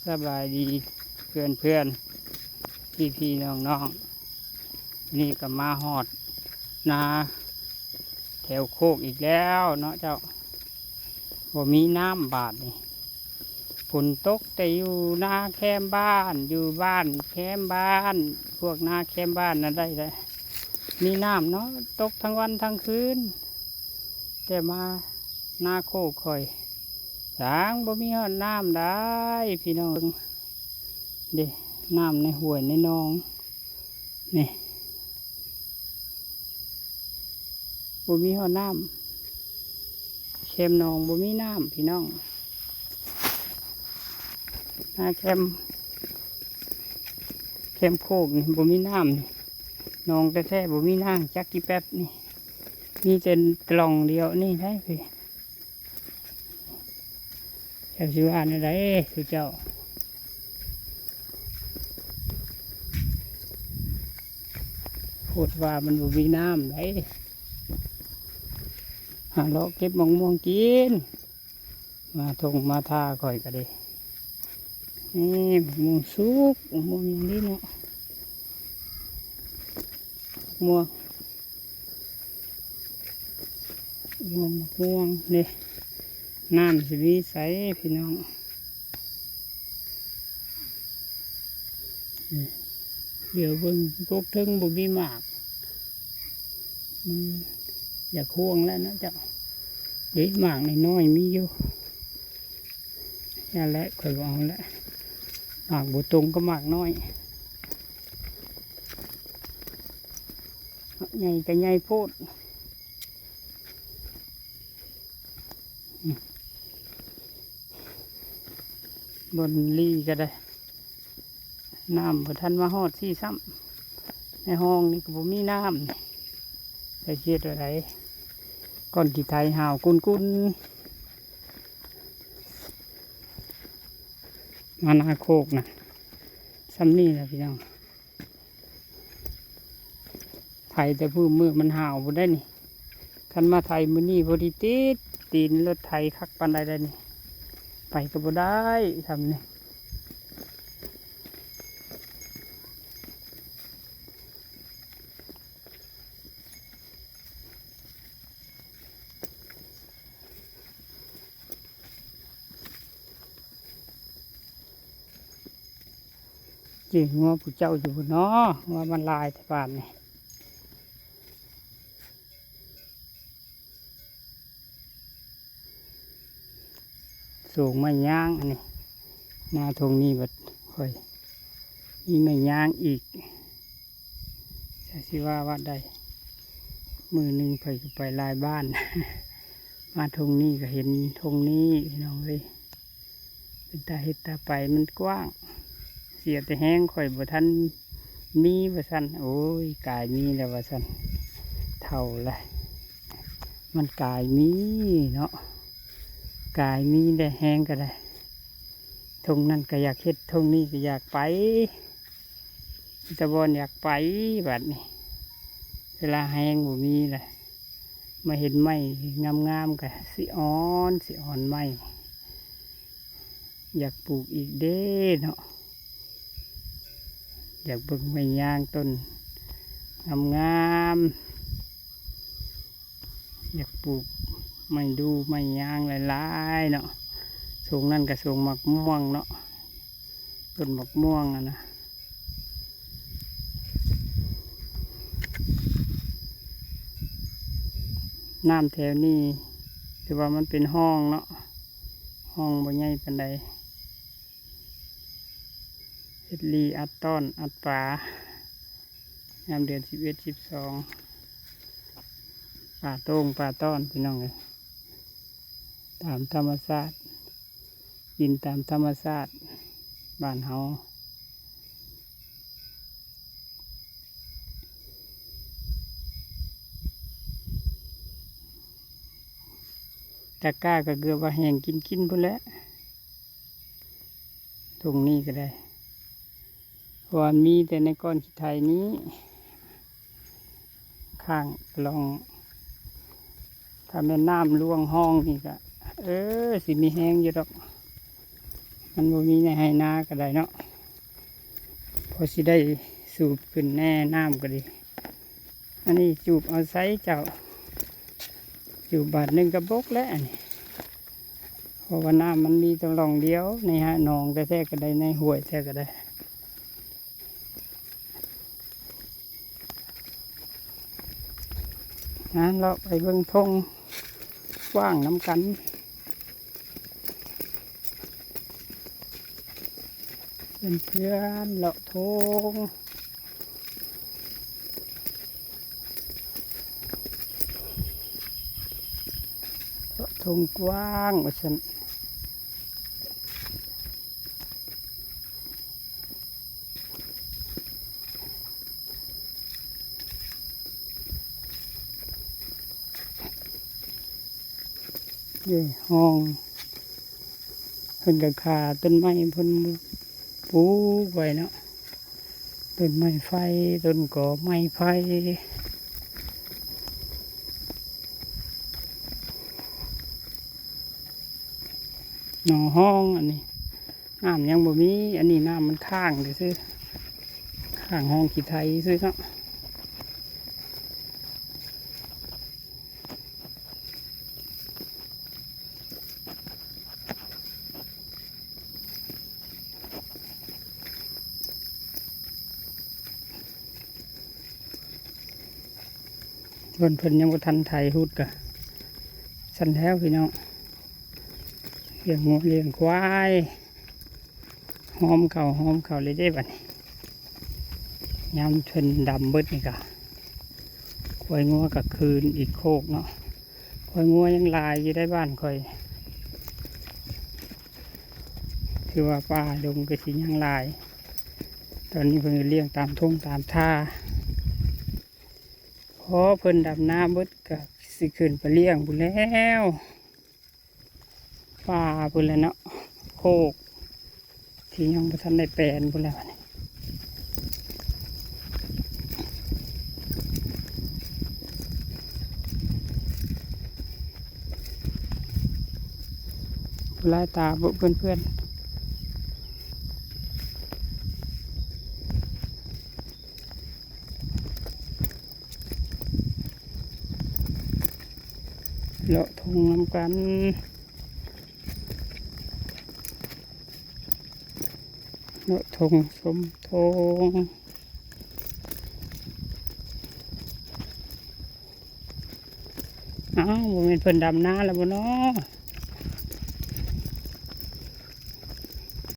ສະບາຍດີເພື່ອນໆ ພີ່ໆ ນ້ອງໆ ນີ້ກໍມາຮອດນາແຖວໂຄກອີກແລ້ວເນາະເຈົ້າ. ບໍ່ມີນ້ຳບາດນີ້ ຝົນຕົກແຕ່ຢູ່ນາແຄມບ້ານ ຢູ່ບ້ານແຄມບ້ານ ພວກນາແຄມບ້ານນັ້ນໄດ້ແລ້ວ ມີນ້ຳເນາະ ຕົກທັງວັນທັງຄືນ ແຕ່ມານາໂຄກຂ້ອຍ ຊ່າງບໍ່ມີຮອດນ້ຳໄດ໋ພີ່ນ້ອງ. ເດ້ ນ້ຳໃນຫ້ວຍໃນໜອງນີ້ ບໍ່ມີຮອດນ້ຳ ແຄມໜອງບໍ່ມີນ້ຳພີ່ນ້ອງ. ນາແຄມ ແຄມໂຄກນີ້ບໍ່ມີນ້ຳ ໜອງແທ້ໆບໍ່ມີນ້ຳ ຈັກກີ່ແປັບນີ້ ມີແຕ່ຕະຫຼອງດຽວນີ້ໄດ໋ພີ່. ເຈົ້າຊິວ່າແນວໃດຄືເຈົ້າ ໂພດວ່າມັນບໍ່ມີນ້ຳໄດ໋ ຫາເລາະເກັບໝາກມ່ວງກິນ ມາທົ່ງມາທ່າຂ້ອຍກໍໄດ້. ນີ້ໝາກມ່ວງສຸກ ໝາກມ່ວງຫຍັງນີ້ເນາະ ໝາກມ່ວງ ໝາກມ່ວງ ໝາກມ່ວງເດ້ ນ້ຳຊິມີໃສພີ່ນ້ອງ. ດຽວເບິ່ງກົກເທິງບໍ່ມີໝາກ ມັນຢາກຮ່ວງແລ້ວເນາະເຈົ້າ ເດ້ໝາກນ້ອຍໆມີຢູ່. ນັ້ນແຫຼະ ຂ້ອຍບໍ່ເອົາແຫຼະ ໝາກບໍ່ຕົງກັບໝາກນ້ອຍ ໝາກໃຫຍ່ກໍໃຫຍ່ໂພດ. ບ່ອນລີ້ກໍໄດ້ ນ້ຳບໍ່ທັນມາຮອດຊີ້ຊ້ຳ ໃນຮ່ອງນີ້ກໍບໍ່ມີນ້ຳ ແລ້ວຊິເຮັດແນວໃດ ກ້ອນຂີ້ໄຖຫາວກຸນໆ. ມານາໂຄກນະ ສ່ຳນີ້ລະພີ່ນ້ອງ ໄຖແຕ່ຜູ້ມື້ມັນຫາວພຸ້ນໄດ໋ນີ້ ຄັນມາໄຖມື້ນີ້ພໍດີຕິດຕີນລົດໄຖຄັກປານໃດໄດ໋ນີ້ ໄປກໍບໍ່ໄດ້ຊ່ຳນີ້. ຈີງົວຜູ້ເຈົ້າຢູ່ພຸ້ນເນາະ ງົວມັນຫຼາຍແຕ່ບ້ານນີ້. ສວນໄມ້ຍາງອັນນີ້ ນາທົ່ງນີ້ບັດຂ້ອຍມີໄມ້ຍາງອີກ ຈັກຊິວ່າວັດໃດ ມື້ໜຶ່ງຂ້ອຍກໍໄປຫຼາຍບ້ານ ມາທົ່ງນີ້ກໍເຫັນທົ່ງນີ້ພີ່ນ້ອງເອີຍ. ເປັນຕາເຮັດຕາໄປ ມັນກວ້າງ ເສຍແຕ່ແຮງ ຂ້ອຍບໍ່ທັນມີວ່າຊັ້ນ. ໂອ້ຍ ກາຍມີແລ້ວວ່າຊັ້ນ ເຖົ້າແລ້ວ ມັນກາຍມີເນາະ ກາຍມີແລ້ວ ແຮງກໍໄດ້ ທົ່ງນັ້ນກໍຢາກເຮັດ ທົ່ງນີ້ກໍຢາກໄປ ມີແຕ່ບ່ອນຢາກໄປ. ບາດນີ້ເວລາແຮງບໍ່ມີແລ້ວ ມາເຫັນໄມ້ງາມໆ ກະຊິອ່ອນ ຊິອ່ອນໄມ້ ຢາກປູກອີກເດ້ເນາະ ຢາກເບິ່ງໄມ້ຍາງຕົ້ນງາມໆ ຢາກປູກໄມ້ດູ່ໄມ້ຍາງຫຼາຍໆເນາະ. ຊ່ວງນັ້ນກະຊ່ວງໝາກມ່ວງເນາະ ຕົ້ນໝາກມ່ວງຫັ້ນນະ. ນ້ຳແຖວນີ້ຖືວ່າມັນເປັນຮ່ອງເນາະ ຮ່ອງບໍ່ໃຫຍ່ປານໃດ ເຮັດລີ້ອັດຕ້ອນອັດປາ ຍາມເດືອນສິບເອັດ ສິບສອງ ປາໂຕ່ງປາຕ້ອນ ພີ່ນ້ອງເອີຍ ຕາມທຳມະຊາດ. ກິນຕາມທຳມະຊາດບ້ານເຮົາ. ຕາກ້າກໍເກືອບວ່າແຫ້ງກິນໆ ພຸ້ນແຫຼະ ທົ່ງນີ້ກໍໄດ້. ເພາະວ່າມີແຕ່ໃນກ້ອນຂີ້ໄຖນີ້ ຂ້າງລ່ອງ ຖ້າແມ່ນນ້ຳລ່ວງຮ່ອງນີ້ກະ ເອີ ຊິມີແຮງຢູ່ດອກ. ມັນບໍ່ມີໃນໄຮ່ນາກໍໄດ້ເນາະ ພໍຊິໄດ້ສູບຂຶ້ນແດ່ ນ້ຳກໍດີ. ອັນນີ້ສູບເອົາໃສເຈົ້າ? ສູບບາດໜຶ່ງກໍບົກແລ້ວອັນນີ້ ເພາະວ່ານ້ຳມັນມີແຕ່ຮ່ອງດຽວ ໃນຫາ ໜອງແທ້ໆກໍໄດ້ ໃນຫ້ວຍແທ້ກໍໄດ້. ນະ ເລາະໄປເບິ່ງທົ່ງກວ້າງນຳກັນ ເພື່ອນໆ ເລາະທົ່ງ ເລາະທົ່ງກວ້າງວ່າຊັ້ນ. ເດ້ ຮ່ອງ ເພິ່ນກໍຂ້າຕົ້ນໄມ້ເພິ່ນປູກໄວ້ເນາະ ຕົ້ນໄມ້ໄຟ ຕົ້ນກໍໄມ້ໄຜ່ ໜໍ່ຮ່ອງອັນນີ້ ນ້ຳຍັງບໍ່ມີ ອັນນີ້ນ້ຳມັນຄ້າງຊື່ໆ ຄ້າງຮ່ອງຂີ້ໄຖຊື່ເນາະ. ເພິ່ນ ເພິ່ນຍັງບໍ່ທັນໄຖ ຮຸດກະຊັ້ນແລ້ວພີ່ນ້ອງ ລ້ຽງງົວລ້ຽງຄວາຍ ຫອມເຂົ້າຫອມເຂົ້າເລີຍເດ້ບັດນີ້ ຍາມເພິ່ນດຳເບິດນີ້ກະ ຄວາຍງົວກະຄືນອີກໂຄກເນາະ ຄວາຍງົວຍັງຫຼາຍຢູ່ໃນບ້ານຂ້ອຍ ຄືວ່າປ່າດົງກະຊິຍັງຫຼາຍ ຕອນນີ້ເພິ່ນກະລ້ຽງຕາມທົ່ງຕາມທ່າ ພໍເພິ່ນດຳນາເບິດກະຊິຂຶ້ນໄປລ້ຽງພຸ້ນແລ້ວ ປ່າພຸ້ນແຫຼະເນາະ ໂຄກທີ່ຍັງບໍ່ທັນໄດ້ແປນພຸ້ນແຫຼະ ຫຼາຍຕາເບິ່ງເພື່ອນໆ ເລາະທົ່ງນຳກັນ ເລາະທົ່ງຊົມທົ່ງ ອ້າວ ບໍ່ແມ່ນເພິ່ນດຳນາແລ້ວບໍ່ນໍ?